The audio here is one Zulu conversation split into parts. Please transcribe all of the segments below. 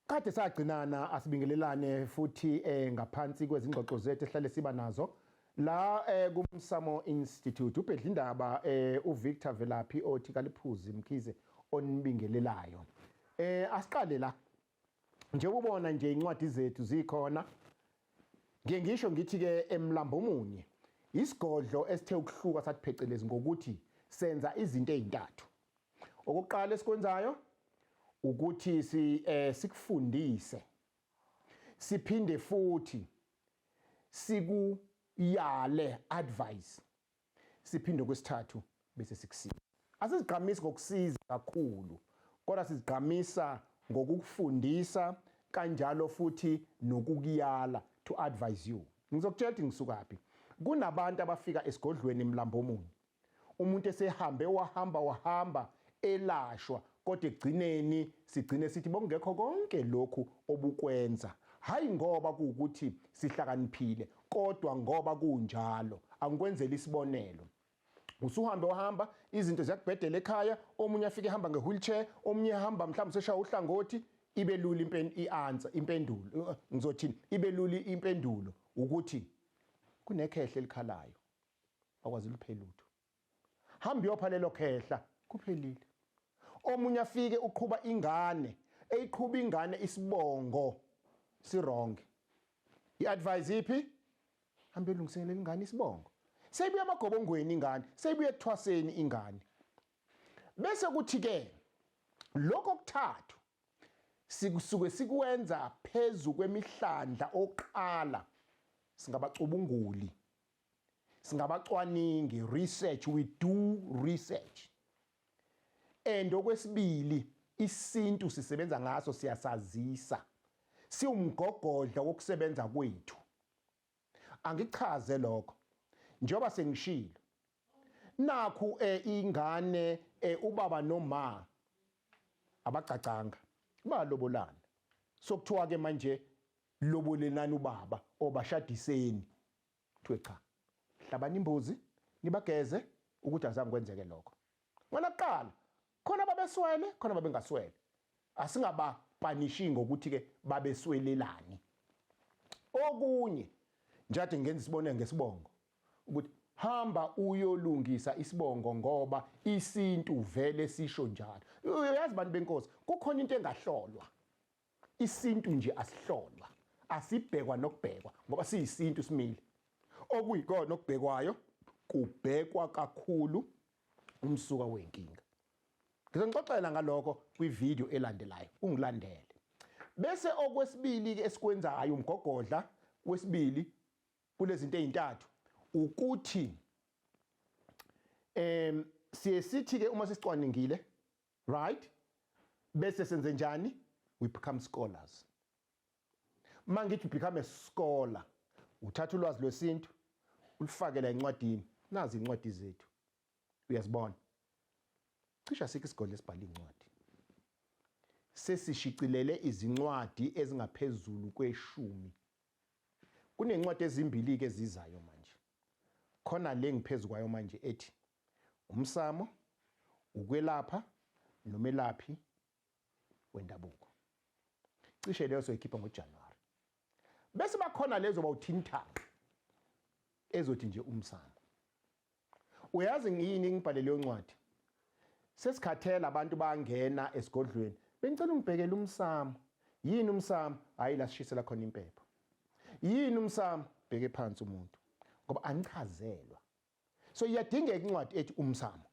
Kade sagcinana, asibingelelane futhi ngaphansi kwezingxoxo zethu esihlale siba nazo la kuMsamo Institute. Ubhedla indaba uVictor Velaphi othi kaliphuzi Mkhize onibingelelayo. Asiqale la. Nje ubona nje incwadi zethu zikhona. Ngiye ngisho ngithi ke emlambo munye isigodlo esithe ukuhluka sathi phecelezi ngokuthi senza izinto ezintathu. Okokuqala esikwenzayo ukuthi si sikufundise, siphinde futhi sikuyale, advice, siphinde kwesithathu bese sikusiza. Asizigqamisi ngokusiza kakhulu, kodwa sizigqamisa ngokukufundisa kanjalo futhi nokukuyala, to advise you. Ngizokutshela ukuthi ngisukaphi. Kunabantu abafika esigodlweni mlambo omunye, umuntu esehambe wahamba wahamba elashwa, kodwa ekugcineni sigcine sithi bokungekho konke lokhu obukwenza. Hayi ngoba kuwukuthi sihlakaniphile, kodwa ngoba kunjalo. Angikwenzele isibonelo, usuhambe wahamba, izinto ziyakubhedela ekhaya, omunye afike ehamba nge-wheelchair, omunye ehamba mhlawumbe seshaya uhlangothi. Ibe lula i-answer, impendulo, ngizothini, ibe lula impendulo ukuthi kunekhehle elikhalayo akwazi luphela lutho, hamba uyopha lelo khehla, kuphelile. Omunye afike uqhuba ingane, eyiqhuba ingane isibongo si-wrong. I-advice iphi? Hambe ulungiselela ingane isibongo. Seyibuya amagobongweni ingane, seyibuya ekuthwaseni ingane. Bese kuthi ke lokho okuthathu sikusuke sikwenza phezu kwemihlandla oqala singabacubunguli, singabacwaningi, research, we do research. And okwesibili, isintu sisebenza ngaso, siyasazisa, siwumgogodla wokusebenza kwethu. Angichaze lokho njengoba sengishilo nakhu ingane ubaba noma abacacanga balobolana, sokuthiwa ke manje lobolenani ubaba obashadiseni, kuthiwe cha, hlabani imbuzi nibageze ukuthi azange kwenzeke lokho. Ngona kuqala khona babeswele, khona babengaswele, asingabapanishi ngokuthi ke babeswelelani. Okunye njade ngenza isibonelo ngesibongo, ukuthi hamba uyolungisa isibongo ngoba isintu vele sisho njalo. Uyazi bantu benkosi, kukhona into engahlolwa. Isintu nje asihlolwa, asibhekwa nokubhekwa ngoba siyisintu simile. Okuyikona okubhekwayo kubhekwa kakhulu umsuka wenkinga. Ngizonixoxela ngalokho kwivideo elandelayo, ungilandele. Bese okwesibili ke esikwenzayo, umgogodla wesibili kulezinto ezintathu, ukuthi siye sithi ke uma sesicwaningile, right, bese senze njani? We become scholars. Mangithi become a scholar, uthatha ulwazi lwesintu ulifake la encwadini. Nazi incwadi zethu, uyazibona, cishe asikho isigodlo esibhala incwadi. Sesishicilele izincwadi ezingaphezulu kweshumi. Kunencwadi ezimbili ke ezizayo manje. Khona le ngiphezulu kwayo manje ethi umsamo, ukwelapha nomelaphi wendabuko. Cishe leyo soyikhipha ngoJanuary. Bese bakhona lezo bawuthintana ezothi nje umsamo. Uyazi ngiyini ngibhale leyo ncwadi? Sesikhathela abantu bangena esigodlweni bengicela ungibhekele umsamo. Yini umsamo? Hayi, la sishisela khona impepho. Yini umsamo? Bheke phansi umuntu ngoba anichazelwa. So iyadingeka incwadi ethi umsamo.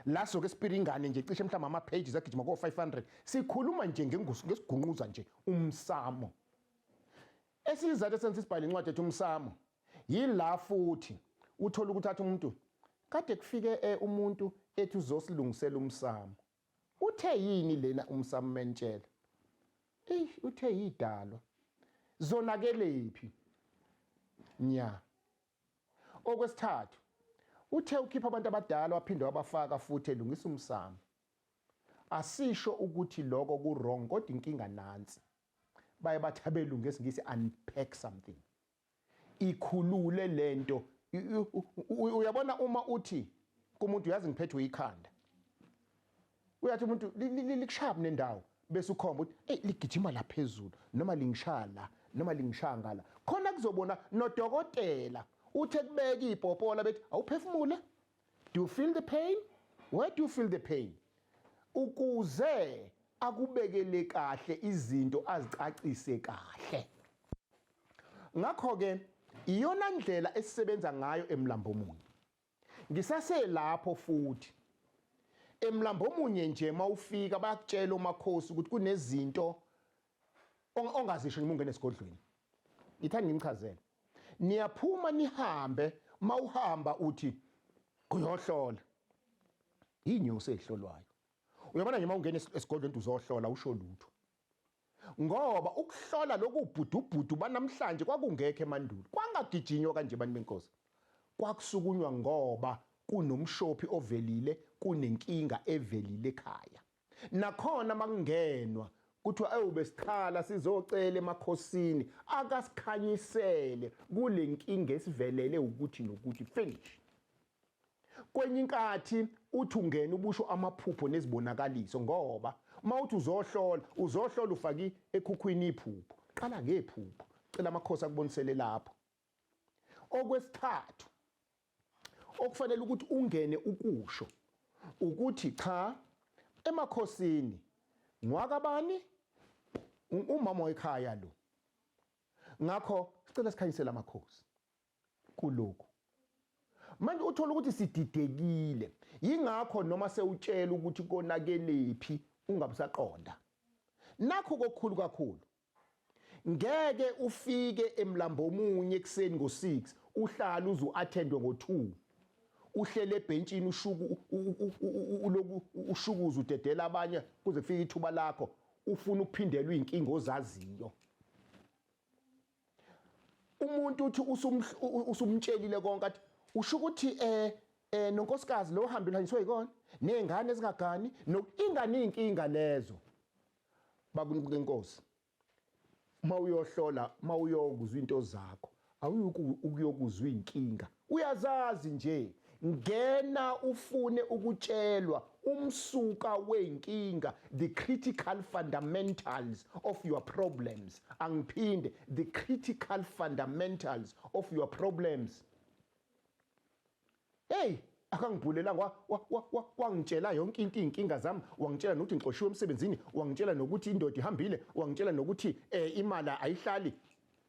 La soke sipiringane nje cishe mhlawumbe ama pages agijima ko 500, sikhuluma nje ngesigunquza nje umsamo. Esizathu esenza isibhale incwadi ethi umsamo yila futhi uthola ukuthi athi umuntu kade kufike umuntu ethi uzosilungisela umsamo, uthe yini lena umsamo? Mentshela, eyi, uthe yidalwa. Zonakelephi? Nya. Okwesithathu, uthe ukhipha abantu abadala waphinde wabafaka futhi elungisa umsamo. Asisho ukuthi lokho ku wrong kodwa inkinga nansi. Baye bathi abelungu ngesingisi unpack something. Ikhulule lento. Uyabona uma uthi kumuntu uyazi ngiphethwe ikhanda. Uyathi umuntu likushaya nendawo bese ukhomba ukuthi hey ligijima la phezulu noma lingishaya la noma lingishaya ngala. Khona kuzobona nodokotela uthe kubeka ipopola bethi awuphefumule. Do you feel the pain? Where do you feel the pain? Ukuze akubekele kahle izinto azicacise kahle. Ngakho ke iyona ndlela esisebenza ngayo emlambomunye. Ngisaselapho futhi. Emlambomunye nje mawufika bayakutshela omakhosi ukuthi kunezinto ongazisho noma ungena esigodlweni. Ngithanda ngimchazele. Niyaphuma nihambe mawuhamba uthi uyohlola. Inyosi ehlolwayo. Uyabona nje mawungena esigodlweni uzohlola usho lutho. Ngoba ukuhlola lokhu ubhudubhudu banamhlanje kwakungekho emandulo. Kwangagijinywa kanje bantu benkosi. Kwakusukunywa ngoba kunomshophi ovelile, kunenkinga evelile ekhaya. Nakhona makungenwa kuthiwa ewu besikhala sizocela emakhosini akasikhanyisele kule nkinga esivelele ukuthi nokuthi finish. Kwenye inkathi uthi ungena ubusho amaphupho nezibonakaliso ngoba uma uthi uzohlola uzohlola ufake ekhukhwini iphupho. Qala ngephupho, cela amakhosi akubonisele lapho. Okwesithathu okufanele ukuthi ungene ukusho ukuthi cha emakhosini ngwakabani umama wekhaya lo. Ngakho sicela sikhanyisele amakhosi kulokhu. Manje uthola ukuthi sididekile. Yingakho noma sewutshela ukuthi konakelephi ungabusaqonda. Nakho kokukhulu kakhulu. Ngeke ufike emlambomunye ekuseni ngo6 uhlala uze uattendwe ngo2. Uhlele ebhentshini ushuku uloku ushukuza udedela abanye kuze kufike ithuba lakho ufuna ukuphindelwa izinkinga ozaziyo. Umuntu uthi usumtshelile konke athi usho ukuthi nonkosikazi lo hambile hanyiswe yikona nezingane ezingagani no ingane inkinga lezo bakunika inkosi mawuyohlola mawuyokuzwa into zakho awuyuku ukuyokuzwa inkinga uyazazi nje ngena ufune ukutshelwa umsuka wenkinga, the critical fundamentals of your problems. Angiphinde, the critical fundamentals of your problems. Hey, akangibhulelanga wangitshela yonke into inkinga zami, wangitshela nokuthi ngixoshiwe emsebenzini, wangitshela nokuthi indoda ihambile, wangitshela nokuthi imali ayihlali.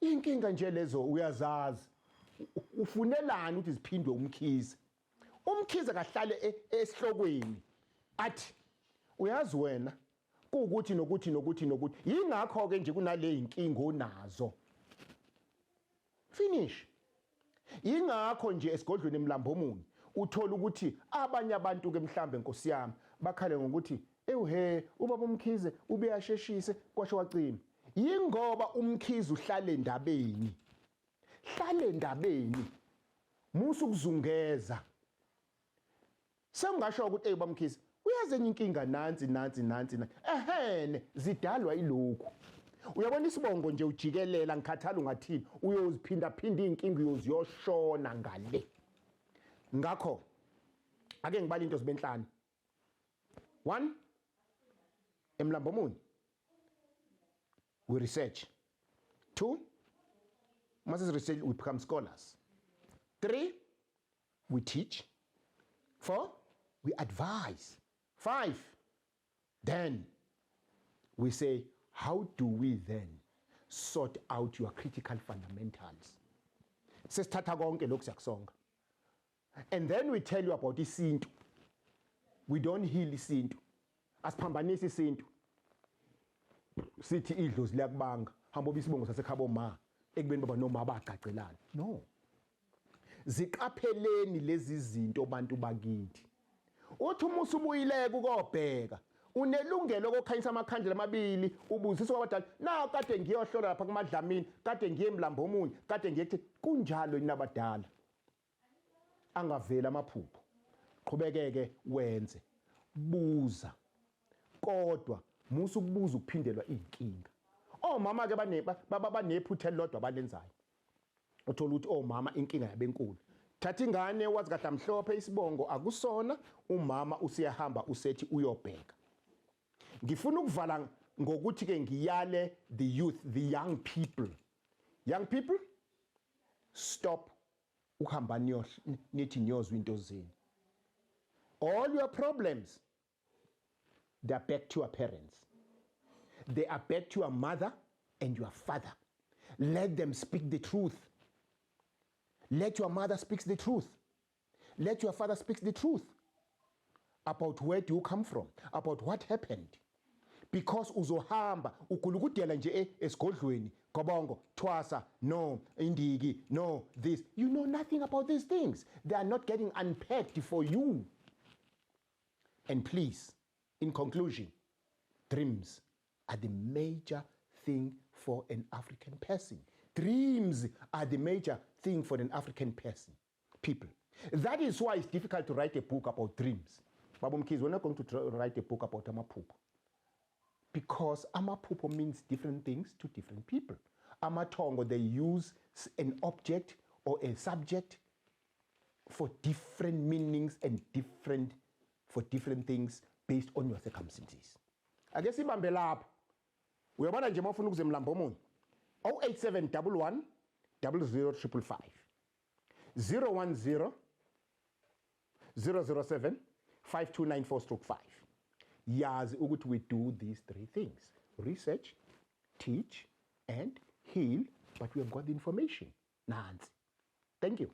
Inkinga nje lezo uyazazi. Ufunelani ukuthi ziphindwe uMkhize? UMkhize kahlale esihlokweni athi uyazi wena kuwukuthi nokuthi nokuthi nokuthi, yingakho ke nje kunale inkinga onazo. Finish. Yingakho nje esigodlweni emlambomunye uthola ukuthi abanye abantu ke mhlambe nkosi yami bakhale ngokuthi ewuhe ubaba uMkhize ubeyasheshise kwasho wacima. Yingoba uMkhize uhlale endabeni. Hlale endabeni. Musa ukuzungeza. Sengingasho ukuthi hey bamkhize uyazi enye inkinga nansi nansi nansi na. Ehene zidalwa ilokhu. Uyabona isibongo nje ujikelela ngikhathala ungathini uyoziphinda phinda inkinga uyoziyoshona ngale. Ngakho ake ngibale into zibenhlanu. 1 emlambomunye we research. 2 mase research we become scholars. 3 we teach. 4 we advise. 5 then we say how do we then sort out your critical fundamentals. Sesithatha konke lokhu siyakusonga. And then we tell you about isintu. We don't heal isintu. Asiphambanisi isintu. Sithi idlozi liyakubanga. Hamba obisibongo sasekhabo ma ekubeni baba noma abagcagcelana. No. Ziqapheleni lezi zinto bantu bakithi. Uthi uma usubuyileke ukobheka Unelungelo lokukhanyisa amakhandlela amabili, ubuziswa kwabadala. Na kade ngiyohlola lapha kuMadlamini, kade ngiye emlambo omunye, kade ngiye kuthi kunjalo inabadala. Angaveli amaphupho. Qhubekeke wenze. Buza. Kodwa musa ukubuza ukuphindelwa inkinga. Omama ke bane banephutha elilodwa abalenzayo. Uthola ukuthi omama inkinga yabenkulu. Thatha ingane wazi kahle mhlophe isibongo akusona, umama usiyahamba usethi uyobheka. Ngifuna ukuvala ngokuthi ke ngiyale the youth, the young people. Young people, stop ukuhamba nithi niyozwa into zenu. All your problems, they are back to your parents. They are back to your mother and your father. Let them speak the truth. Let your mother speak the truth. Let your father speak the truth about where do you come from, about what happened. Because uzohamba ugulukudela nje esigodlweni, gobongo, thwasa, no, indiki, no, this. You know nothing about these things. They are not getting unpacked for you. And please, in conclusion, dreams are the major thing for an African person. Dreams are the major thing for an African person, people. That is why it's difficult to write a book about dreams. Baba Mkhize, we're not going to write a book about amaphupho. Because amaphupho means different things to different people. Amathongo, they use an object or a subject for different meanings and different for different things based on your circumstances. Ake sibambe lapha. Uyabona nje, mawufuna ukuze emlambo omunye, 087 11 00555, 010 007 5294/5. Yazi ukuthi we do these three things: research, teach and heal, but we have got the information. Nansi, thank you.